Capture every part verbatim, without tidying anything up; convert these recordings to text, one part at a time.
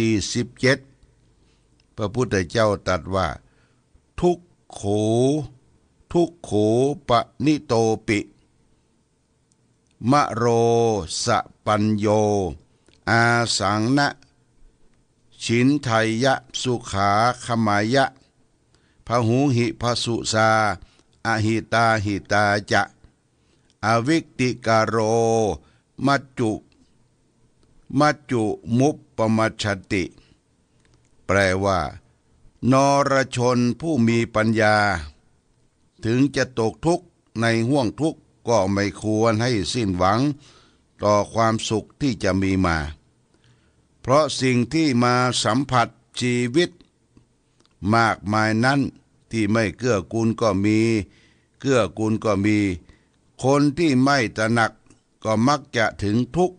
สี่สิบเจ็ด พระพุทธเจ้าตรัสว่า ทุกโข ทุกโขปะนิโตปิ มะโรสะปัญโย อาสังนะ ฉินไทยะ สุขาคมายะ พะหูหิพะสุสา อหิตาหิตาจะ อวิกติกาโร มัจจุ มัจจุมุปปมัชฌติ แปลว่า นรชนผู้มีปัญญา ถึงจะตกทุกข์ในห้วงทุกข์ ก็ไม่ควรให้สิ้นหวังต่อความสุขที่จะมีมา เพราะสิ่งที่มาสัมผัสชีวิตมากมายนั้น ที่ไม่เกื้อกูลก็มี เกื้อกูลก็มี คนที่ไม่ตระหนักก็มักจะถึงทุกข์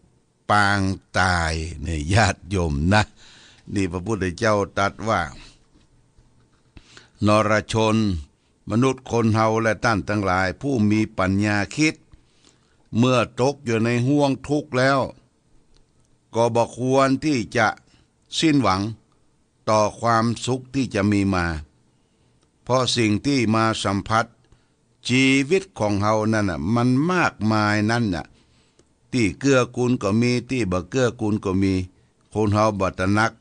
ปางตาย เนี่ยญาติโยมนะ นี่พระพุทธเจ้าตรัสว่า นรชน มนุษย์คนเฮาและต้านตังหลายผู้มีปัญญาคิด เมื่อตกอยู่ในห้วงทุกข์แล้ว ก็บ่ควรที่จะสิ้นหวังต่อความสุขที่จะมีมา เพราะสิ่งที่มาสัมผัสชีวิตของเฮานั่นน่ะ มันมากมายนั้นน่ะ ตี้เกื้อกูลก็มี ตี้บ่เกื้อกูลก็มี คนเฮาบ่ตระหนัก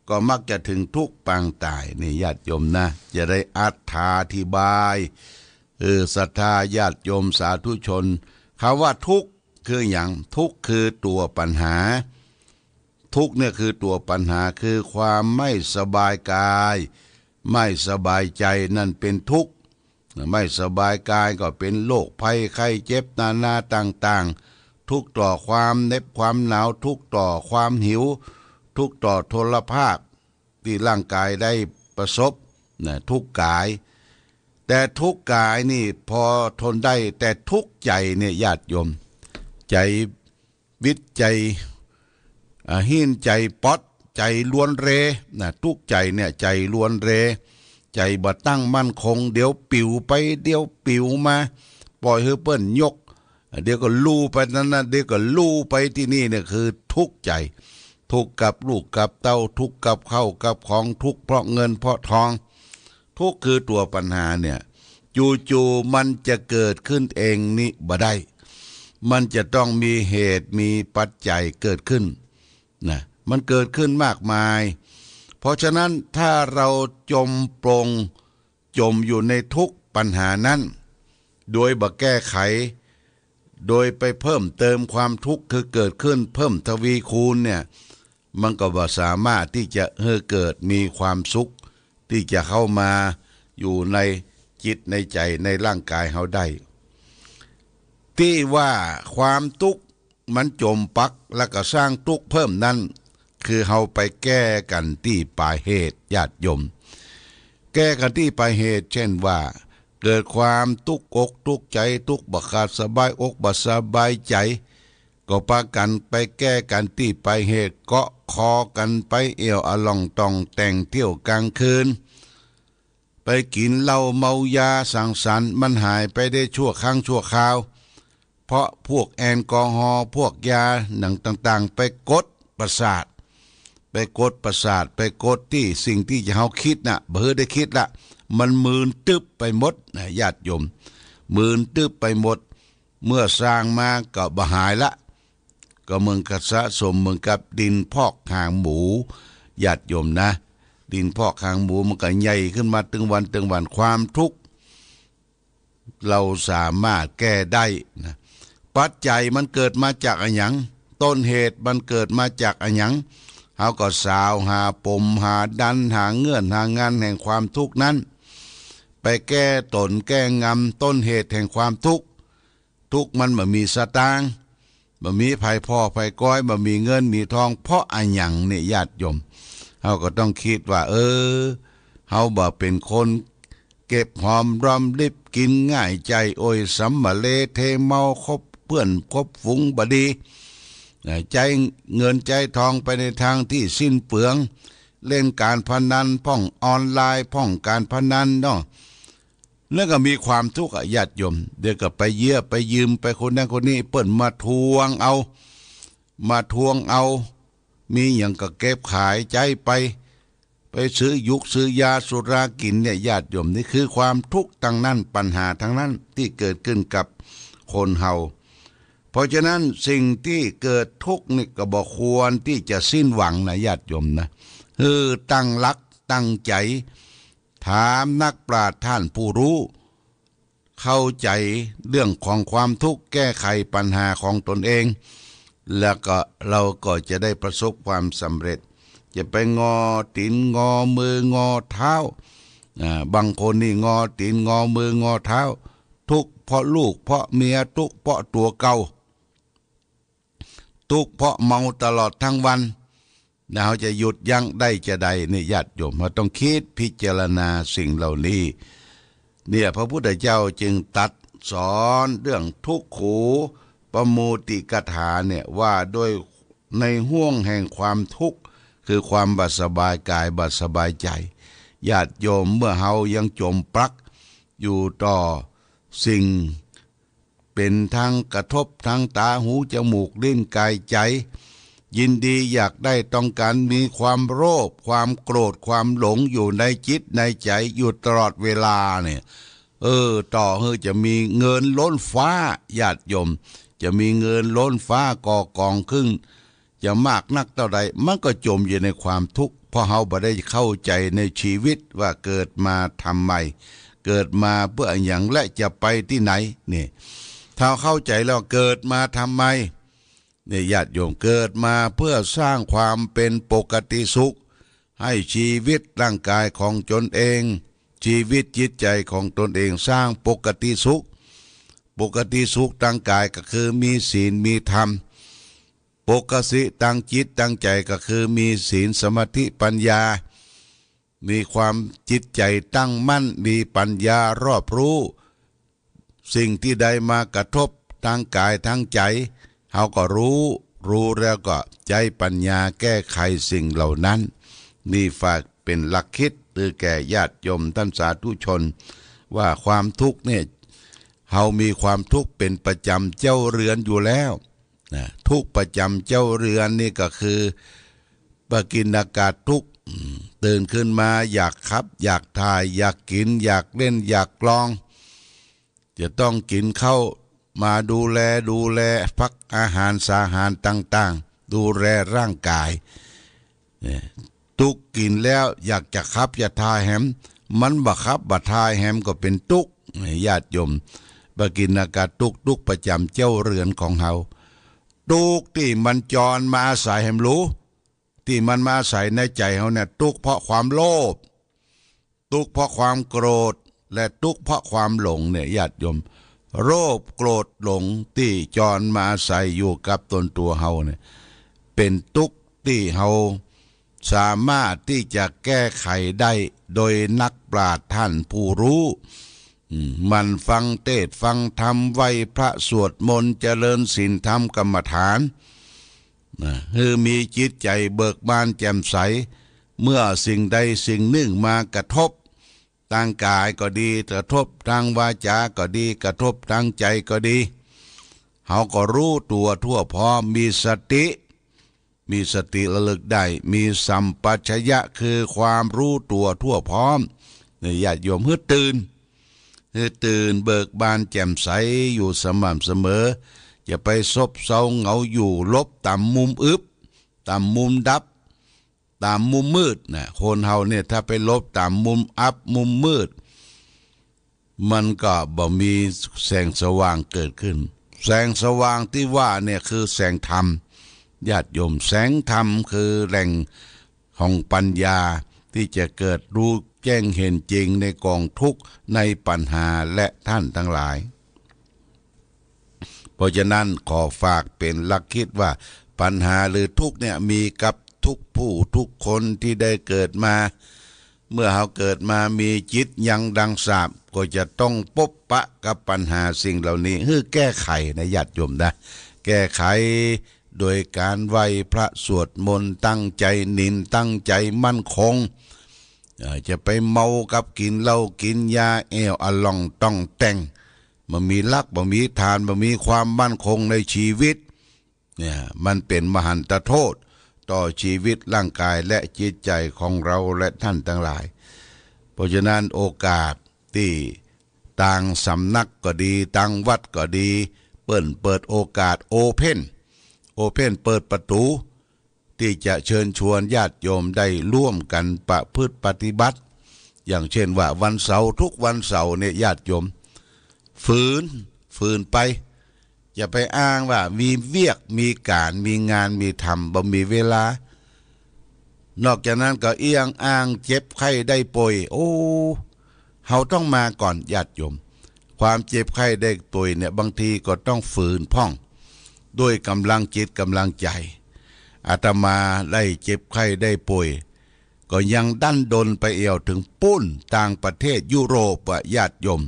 ก็มักจะถึงทุกข์ปางตาย นี่ญาติโยมนะ จะได้อธิบาย เออ ศรัทธาญาติโยมสาธุชน คำว่าทุกข์คือหยัง ทุกข์คือตั๋วปัญหา ทุกข์เนี่ยคือตั๋วปัญหา คือความไม่สบายกาย ไม่สบายใจ นั่นเป็นทุกข์ ไม่สบายกายก็เป็นโรคภัยไข้เจ็บนานาต่างๆ ทุกข์ต่อความเหน็บความหนาว ทุกข์ต่อความหิว ทุกข์ต่อโทรภาพ ตี้ร่างกายได้ประสบนะ ทุกข์กาย แต่ทุกข์กายนี่พอทนได้ แต่ทุกข์ใจเนี่ยญาติโยม ใจวิตใจ อ่า หิ้นใจป๊อด ใจล้วนเรนะ ทุกข์ใจเนี่ยใจล้วนเร ใจบ่ตั้งมั่นคง เดี๋ยวปิ๋วไป เดี๋ยวปิ๋วมา ปล่อยหื้อเปิ้นยก เดี๋ยวก็ลู่ไปนั้นนะ เดี๋ยวก็ลู่ไปตี้นี่ เนี่ยคือทุกข์ใจ ทุกข์กับลูกกับเต้า ทุกข์กับข้าวกับของ ทุกข์เพราะเงินเพราะทอง ทุกข์คือตั๋วปัญหาเนี่ย จู่ๆ มันจะเกิดขึ้นเองนี่บ่ได้ มันจะต้องมีเหตุมีปัจจัยเกิดขึ้นนะ มันเกิดขึ้นมากมาย เพราะฉะนั้นถ้าเราจมปลง จมอยู่ในทุกข์ปัญหานั้น โดยบ่แก้ไข โดยไปเพิ่มเติมความทุกข์คือเกิดขึ้นเพิ่มทวีคูณเนี่ย มันก็บ่สามารถตี้จะหื้อเกิดมีความสุข ตี้จะเข้ามาอยู่ในจิตในใจในร่างกายเฮาได้ ตี้ว่าความทุกข์ มันจมปักแล้วก็สร้างทุกข์เพิ่มนั้น คือเฮาไปแก้กั๋นตี้ปลายเหตุญาติโยม แก้กั๋นตี้ปลายเหตุ เช่นว่า เกิดความทุกข์อกทุกข์ใจ ทุกข์บ่ขาดสบายอกบ่สบายใจ ก็ปากั๋นไปแก้กั๋นตี้ปลายเหตุ เกาะคอกั๋นไปเอี่ยวอะล่องต่องแต่งเที่ยวกลางคืน ไปกิ๋นเหล้าเมายาสังสรรค์ มันหายไปได้ชั่วครั้งชั่วคราว เพราะพวกแอลกอฮอล์ พวกยาหยังต่างๆ ไปกดประสาท ไปกดประสาท ไปกดตี้สิ่งตี้จะเฮาคิดน่ะ บ่หื้อได้คิดละ มันมึนตึ๊บไปหมดนะญาติโยม มึนตึ๊บไปหมด เมื่อสร้างมาก็บ่หายละ ก็เหมือนกับสะสมเหมือนกับดินพอกหางหมู ญาติโยมนะ ดินพอกหางหมูมันก็ใหญ่ขึ้นมาตึงวันตึงวัน ความทุกข์ เราสามารถแก้ได้นะ ปัจจัยมันเกิดมาจากอะหยัง ต้นเหตุมันเกิดมาจากอะหยัง เฮาก็สาวหาปมหาดันหาเงื่อนหางานแห่งความทุกข์นั้น ไปแก้ต๋นแก้งำต้นเหตุแห่งความทุกข์ ทุกข์มันบ่มีสตางค์ บ่มีไผผ่อไผก้อย บ่มีเงินมีทอง เพราะอะหยังเนี่ยญาติโยม เฮาก็ต้องคิดว่า เออ เฮาบ่เป๋นคนเก็บหอมรอมริบ กิ๋นง่ายใจ๊อ่อย สำมะเลเทเมา คบเปื้อนคบฝูงบ่ดี ใจ๊เงินใจ๊ทองไปในทางตี้สิ้นเปลือง เล่นก๋านพนันพ่อง ออนไลน์พ่อง ก๋านพนันเนาะ แล้วก็มีความทุกข์อะญาติโยม เดี๋ยวก็ไปเยียะไปยืมไปคนนั้นคนนี้ เปิ้นมาทวงเอา มาทวงเอา มีหยังก็เก็บขายใจ๊ไป ไปซื้อหยุกซื้อยาสุรากิ๋นเนี่ย ญาติโยม นี่คือความทุกข์ตังนั้น ปัญหาตังนั้นตี้เกิดขึ้นกับคนเฮา เพราะฉะนั้นสิ่งตี้เกิดทุกข์นี่ก็บ่ควรตี้จะสิ้นหวังนะ ญาติโยมนะ หื้อตั้งหลักตั้งใจ๋ ถามนักปราชญ์ท่านผู้ฮู้ เข้าใจ๋เรื่องของความทุกข์ แก้ไขปัญหาของตนเอง แล้วก็เราก็จะได้ประสบความสำเร็จ จะไปงอตี๋นงอมืองอเท้า อ่า บางคนนี่งอตี๋นงอมืองอเท้า ทุกข์เพราะลูกเพราะเมีย ทุกข์เพราะตั๋วเก่า ทุกข์เพราะเมาตลอดทั้งวัน แล้วเฮาจะหยุดยั้งได้จาใดเนี่ย ญาติโยม เฮาต้องกึ๊ดพิจารณาสิ่งเหล่านี้ เนี่ย พระพุทธเจ้าจึงตรัสสอนเรื่องทุกขูปโมติกถาเนี่ย ว่าโดยในห้วงแห่งความทุกข์ คือความบ่สบายกายบ่สบายใจ๋ ญาติโยม เมื่อเฮายังจ๋มปลักอยู่ต่อสิ่ง เป๋นตังกระทบตังต๋า หู จมูก ลิ้น ก๋าย ใจ๋ ยินดีอยากได้ ต้องก๋าน มีความโลภ ความโกรธ ความหลงอยู่ในจิตในใจ๋อยู่ตลอดเวลาเนี่ย เออ ต่อหื้อจะมีเงินล้นฟ้า ญาติโยม จะมีเงินล้นฟ้าก่อกองขึ้น จะมากนักเต้าใด มันก็จ๋มอยู่ในความทุกข์ เพราะเฮาบ่ได้เข้าใจ๋ในจีวิตว่าเกิดมาทำไม เกิดมาเปื้ออะหยัง และจะไปตี้ไหน นี่ ถ้าเข้าใจ๋แล้ว เกิดมาทำไม เนี่ย ญาติโยม เกิดมาเปื้อสร้างความเป๋นปกติสุข หื้อจีวิตร่างก๋ายของตนเอง จีวิตจิตใจ๋ของตนเอง สร้างปกติสุข ปกติสุขตางก๋ายก็คือมีศีลมีธรรม ปกติตางจิตตางใจ๋ก็คือมีศีล สมาธิ ปัญญา มีความจิตใจ๋ตั้งมั่น มีปัญญารอบฮู้ สิ่งตี้ได้มากระทบตางก๋ายตางใจ๋ เฮาก็ฮู้ ฮู้แล้วก็ใจ๊ปัญญาแก้ไขสิ่งเหล่านั้น นี่ฝากเป๋นหลักกึ๊ด หื้อแก่ญาติโยมต้านสาธุชน ว่าความทุกข์เนี่ย เฮามีความทุกข์เป๋นประจ๋ำเจ้าเรือนอยู่แล้ว นะ ทุกข์ประจ๋ำเจ้าเรือนนี่ก็คือ ปกิณกทุกข์ อืม ตื่นขึ้นมาอยากขับ อยากถ่าย อยากกิ๋น อยากเล่น อยากลอง จะต้องกิ๋นข้าว มาดูแล ดูแลพักอาหารสาหารต่างๆ ดูแลร่างก๋าย เนี่ย ตุ๊กกิ๋นแล้วอยากจะขับจะถ่ายแหม มันบ่ขับบ่ถ่ายแหมก็เป๋นตุ๊กข์ เนี่ย ญาติโยม ปกิณกทุกข์ ตุ๊กข์ประจ๋ำเจ้าเรือนของเฮา ตุ๊กข์ตี้มันจรมาอาศัยแหมลู ตี้มันมาอาศัยในใจ๋เฮาเนี่ย ตุ๊กข์เพราะความโลภ ตุ๊กข์เพราะความโกรธ และตุ๊กข์เพราะความหลงเนี่ย ญาติโยม โลภ โกรธ หลง ตี้จรมาอาศัยอยู่กับตนตั๋วเฮาเนี่ย เป๋นตุ๊กข์ตี้เฮาสามารถตี้จะแก้ไขได้ โดยนักปราชญ์ท่านผู้ฮู้ อืม หมั่นฟังเตสน์ฟังธรรม ไหว้พระสวดมนต์ เจริญศีลธรรมกรรมฐาน นะ หื้อมีจิตใจ๋เบิกบานแจ่มใส เมื่อสิ่งใดสิ่งนึ่งมากระทบ ตางก๋ายก็ดี กระทบตางวาจาก็ดี กระทบตางใจ๋ก็ดี เฮาก็ฮู้ตั๋วทั่วพร้อม มีสติ มีสติระลึกได้ มีสัมปชัญญะ คือความฮู้ตั๋วทั่วพร้อม เนี่ย ญาติโยม หื้อตื่น หื้อตื่นเบิกบานแจ่มใสอยู่สม่ำเสมอ จะไปซบเซาเหงาอยู่ หลบต๋ามมุมอึบ ต๋ามมุมดับ ต๋ามมุมมืดนะ คนเฮาเนี่ย ถ้าไปหลบต๋ามมุมอับมุมมืด มันก็บ่มีแสงสว่างเกิดขึ้น แสงสว่างตี้ว่าเนี่ยคือแสงธรรม ญาติโยม แสงธรรมคือแหล่งของปัญญา ตี้จะเกิดฮู้แจ้งเห็นจริงในก๋องทุกข์ ในปัญหา และต้านตังหลาย เพราะฉะนั้นขอฝากเป๋นหลักกึ๊ดว่า ปัญหาหรือทุกข์เนี่ยมีกับทุกผู้ทุกคนตี้ได้เกิดมา เมื่อเฮาเกิดมามีจิตยังดังสาป ก็จะต้องปบปะกับปัญหาสิ่งเหล่านี้ หื้อแก้ไขนะ ญาติโยมนะ แก้ไขโดยก๋านไหว้พระสวดมนต์ ตั้งใจ๋หนิน ตั้งใจ๋มั่นคง เอ่อ จะไปเมากับกิ๋นเหล้ากิ๋นยา แอ่วอะล่องต่องแต่ง บ่มีหลัก บ่มีฐาน บ่มีความมั่นคงในจีวิต เนี่ย มันเป๋นมหันตโทษ ต่อชีวิตร่างกายและจิตใจ๋ของเฮาและต้านตังหลาย เพราะฉะนั้นโอกาสตี้ตางสำนักก็ดี ตางวัดก็ดี เปิ้นเปิดโอกาส โอเพ่น โอเพ่น เปิดประตู๋ ตี้จะเชิญชวนญาติโยมได้ร่วมกั๋นประพฤติปฏิบัติ อย่างเช่นว่าวันเสาร์ ทุกวันเสาร์เนี่ยญาติโยม ฝืน ฝืนไป อย่าไปอ้างว่ามีเวียก มีก๋าน มีงาน มีทำ บ่มีเวลา นอกจากนั้นก็เอี้ยงอ้างเจ็บไข้ได้ป่วย โอ้ เฮาต้องมาก่อนญาติโยม ความเจ็บไข้ได้ป่วยเนี่ย บางทีก็ต้องฝืนพ่อง ด้วยก๋ำลังจิตก๋ำลังใจ๋ อาตมาได้เจ็บไข้ได้ป่วย ก็ยังดั้นด้นไปแอ่วเถิงปู๊น ต่างประเทศ ยุโรปอะญาติโยม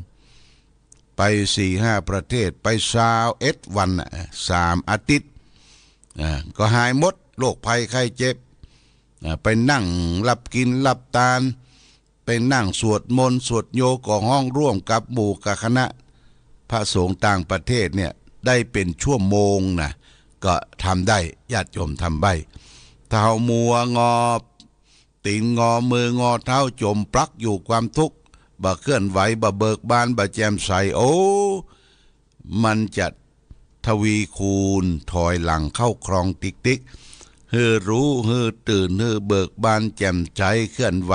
ไปสี่ห้าประเทศ ไปซาวเอ็ดวันน่ะ สามอาทิตย์ อ่า ก็หายหมด โรคภัยไข้เจ็บ อ่า ไปนั่งรับกิ๋นรับตาน ไปนั่งสวดมนต์สวดโย ก็ฮ้องร่วมกับหมู่กับคณะพระสงฆ์ต่างประเทศเนี่ย ได้เป๋นชั่วโมงนะ ก็ทำได้ ญาติโยมทำได้ ถ้าเฮามัวงอ ตี๋นงอมืองอเท้าจ๋มปลั๊กอยู่ความทุกข์ บ่เคลื่อนไหว บ่เบิกบาน บ่แจ่มใส โอ้ มันจะทวีคูณถอยหลังเข้าคลองติ๊กๆ หื้อรู้ หื้อตื่น หื้อเบิกบานแจ่มใสเคลื่อนไหว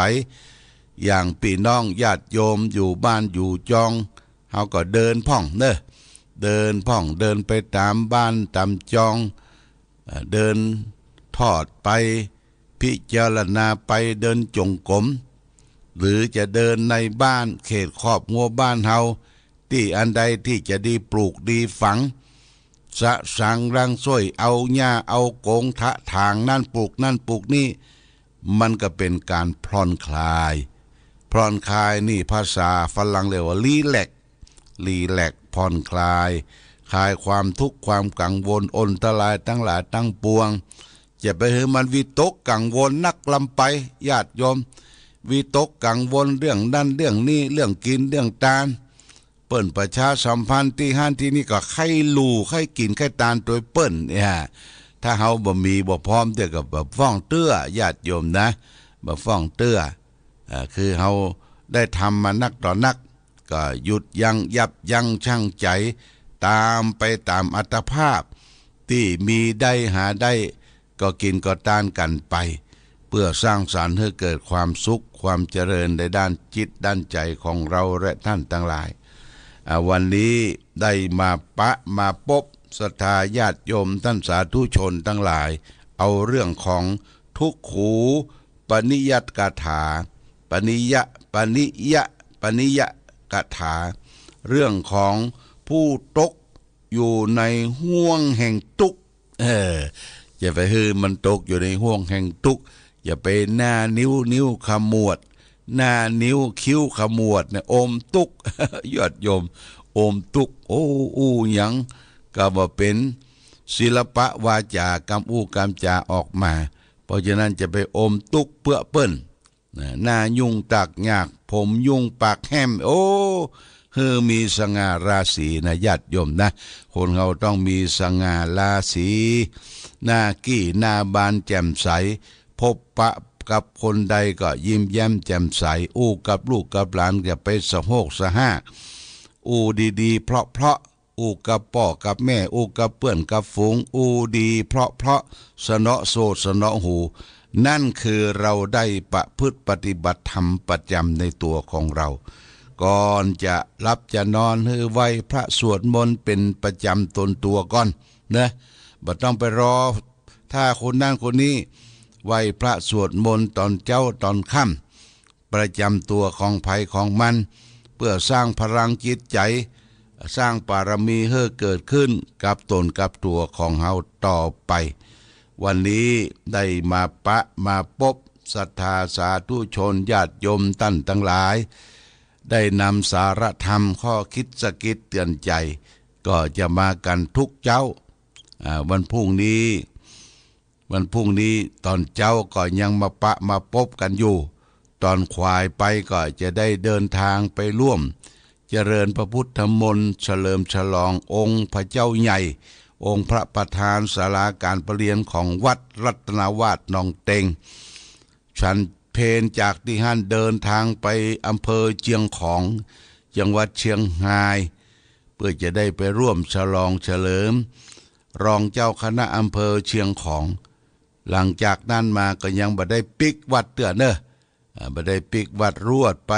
อย่างปี้น้องญาติโยมอยู่บ้านอยู่จอง เฮาก็เดินพ่องเนาะ เดินพ่อง เดินไปต๋ามบ้านต๋ามจอง เอ่อ เดินทอดไป พิจารณาไป เดินจงกรม หรือจะเดินในบ้านเขตครอบครัวบ้านเฮา ตี้อันใดตี้จะดีปลูกดีฝัง สะสางล้างส้วย เอาหญ้าเอาโก๋งถะถางนั่นปลูกนั่นปลูกนี่ มันก็เป๋นก๋านผ่อนคลาย ผ่อนคลายนี่ภาษาฝรั่งเรียกว่า relax relax ผ่อนคลาย คลายความทุกข์ความกังวล อันตรายตังหลายตังปวง จะไปหื้อมันวิตกกังวลนักล้ำไป ญาติโยม วิตกกังวลเรื่องนั้นเรื่องนี้ เรื่องกิ๋นเรื่องตาน เปิ้นประชาสัมพันธ์ตี้หั้นตี้นี่ ก็ใค่ลู่ใค่กิ๋นใค่ตานตวยเปิ้นเนี่ย ถ้าเฮาบ่มีบ่พร้อมเตื้อ ก็บ่ฟ้องเตื้อ ญาติโยมนะ บ่ฟ้องเตื้อ เอ่อ คือเฮาได้ทำมานักต่อนัก ก็หยุดยั้งยับยั้งชั่งใจ๋ ต๋ามไปต๋ามอัตภาพ ตี้มีได้หาได้ ก็กิ๋นก็ตานกั๋นไป เปื้อสร้างสรรค์หื้อเกิดความสุขความเจริญในด้านจิตด้านใจ๋ของเฮาและต้านตังหลาย อ่า วันนี้ได้มาปะมาปบศรัทธาญาติโยมต้านสาธุชนตังหลาย เอาเรื่องของทุกขูปนิยคาถา ปนิยะ ปนิยะ ปนิยคาถา เรื่องของผู้ตกอยู่ในห้วงแห่งตุ๊กข์ เออ อย่าไปหื้อมันตกอยู่ในห้วงแห่งตุ๊กข์ อย่าไปหน้านิ้ว นิ้วขมวด หน้านิ้วคิ้วขมวดเนี่ย อมตุ๊กข์ ญาติโยม อมตุ๊กข์ โอ้ อู้หยังก็บ่เป๋น ศิลปะวาจากำอู้กำจ๋าออกมา เพราะฉะนั้นจะไปอมตุ๊กข์เปื้อเปิ้น นะ หน้ายุ่งตากยาก ผมยุ่งปากแห้ม โอ้ หื้อมีสง่าราศีนะ ญาติโยมนะ คนเฮาต้องมีสง่าราศี หน้ากี้หน้าบานแจ่มใส พบปะกับคนใดก็ยิ้มแย้มแจ่มใส อู้กับลูกกับหลานอย่าไปสะโฮกสะห้าก อู้ดีๆ เพราะๆ อู้กับป้อกับแม่ อู้กับเปื้อนกับฝูง อู้ดีเพราะๆ สะเนาะโสดสะเนาะหู นั่นคือเฮาได้ประพฤติปฏิบัติธรรมประจ๋ำในตั๋วของเฮา ก่อนจะหลับจะนอนหื้อไหว้พระสวดมนต์เป๋นประจ๋ำต๋นตั๋วก่อนนะ บ่ต้องไปรอถ้าคนนั้นคนนี้ ไหว้พระสวดมนต์ต๋อนเจ๊าต๋อนค่ำ ประจ๋ำตั๋วของใผของมัน เปื้อสร้างพลังจิตใจ๋ สร้างบารมีหื้อเกิดขึ้นกับต๋นกับตั๋วของเฮาต่อไป วันนี้ได้มาปะมาปบศรัทธาสาธุชนญาติโยมต้านตังหลาย ได้นำสาระธรรมข้อคิดสะกิดเตื๋อนใจ๋ ก็จะมากั๋นทุกเจ๊า อ่า วันพรุ่งนี้ วันพรุ่งนี้ต๋อนเจ๊าก็ยังมาปะมาปบกั๋นอยู่ ต๋อนขวายไปก็จะได้เดินทางไปร่วมเจริญพระพุทธมนต์เฉลิมฉลององค์พระเจ้าใหญ่ องค์พระประธานศาลาการประเรียนของวัดรัตนวาสหนองเต็ง ฉันเพลจากตี้หั้นเดินทางไปอำเภอเชียงของ จังหวัดเชียงราย เพื่อจะได้ไปร่วมฉลองเฉลิม รองเจ้าคณะอำเภอเชียงของ หลังจากนั้นมาก็ยังบ่ได้ปิ๊กวัดเตื้อเน่อ อ่า บ่ได้ปิ๊กวัด รวดไป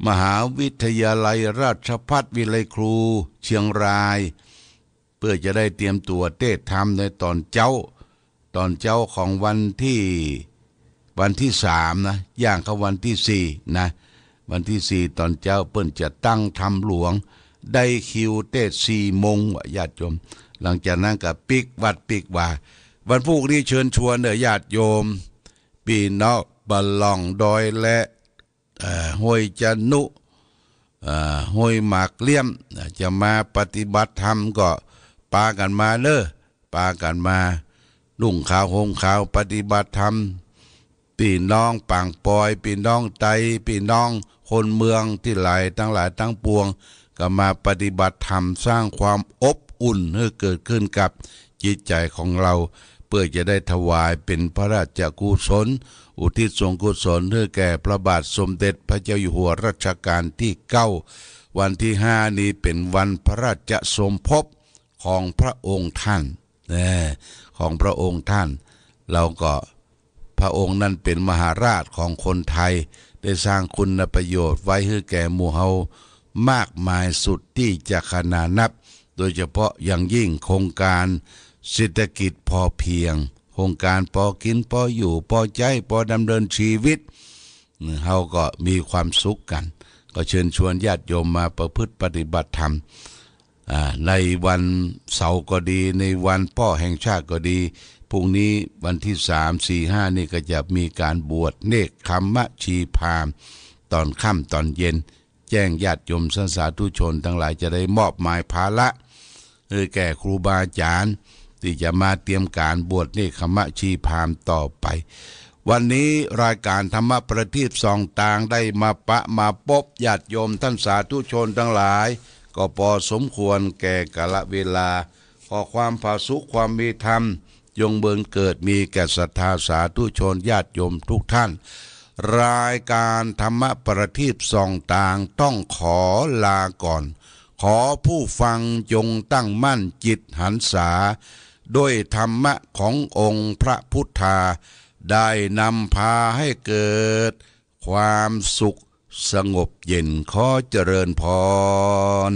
มหาวิทยาลัยราชภัฏวิไลครูเชียงราย เพื่อจะได้เตรียมตั๋วเตสน์ธรรมในต๋อนเจ๊า ต๋อนเจ๊าของวันตี้ วันตี้สามนะ ย่างเข้าวันตี้สี่นะ วันตี้สี่ต๋อนเจ๊าเปิ้นจะตั้งธรรมหลวง ได้คิวเตสน์สี่โมงวะญาติโยม หลังจากนั้นก็ปิ๊กวัดปิ๊กวา วันพูกนี้เชิญชวนเน่อญาติโยม ปี้น้องบ้านล่องดอยและ เอ่อ ห้วยจนุ เอ่อ ห้วยหมากเลี้ยม จะมาปฏิบัติธรรมก็ปากั๋นมาเน่อ ปากั๋นมา นุ่งขาวห่มขาวปฏิบัติธรรม ปี้น้องปางปอย ปี้น้องไต ปี้น้องคนเมืองตี้หลายตังหลายตังปวง ก็มาปฏิบัติธรรมสร้างความอบอุ่นหื้อเกิดขึ้นกับจิตใจ๋ของเฮา เพื่อจะได้ถวายเป๋นพระราชกุศล อุทิศส่วนกุศลหื้อแก่พระบาทสมเด็จพระเจ้าอยู่หัวรัชกาลตี้เก้า วันตี้ห้านี้เป๋นวันพระราชสมภพของพระองค์ท่าน แน่ ของพระองค์ท่าน เฮาก็ พระองค์นั้นเป๋นมหาราชของคนไทย ได้สร้างคุณประโยชน์ไว้หื้อแก่หมู่เฮามากมายสุดตี้จะขนานนับ โดยเฉพาะอย่างยิ่งโครงการเศรษฐกิจพอเพียง โครงการปอกิ๋นปออยู่ ปอใจ๊ ปอดำเนินชีวิต เฮาก็มีความสุขกั๋น ก็เชิญชวนญาติโยมมาประพฤติปฏิบัติธรรม อ่า ในวันเสาร์ก็ดี ในวันป้อแห่งชาติก็ดี พรุ่งนี้วันตี้สาม สี่ ห้า นี่ก็จะมีก๋านบวชเณกขมชีพราหมณ์ ต๋อนค่ำต๋อนเย็น แจ้งญาติโยมสันสาธุชนตังหลายจะได้มอบหมายภาระ หื้อแก่ครูบาอาจ๋ารย์ ตี้จะมาเตรียมก๋านบวชเณกขมชีพราหมณ์ต่อไป วันนี้รายก๋านธรรมะประทีปส่องตางได้มาปะมาปบญาติโยมต้านสาธุชนตังหลาย ก็ปอสมควรแก่กาลเวลา ขอความผาสุกความมีธรรม จงบังเกิดมีแก่ศรัทธาสาธุชนญาติโยมทุกท่าน รายก๋านธรรมะประทีปส่องตางต้องขอลาก่อน ขอผู้ฟังจงตั้งมั่นจิตหันษา ด้วยธรรมะขององค์พระพุทธา ได้นำพาให้เกิดความสุขสงบเย็น ขอเจริญพร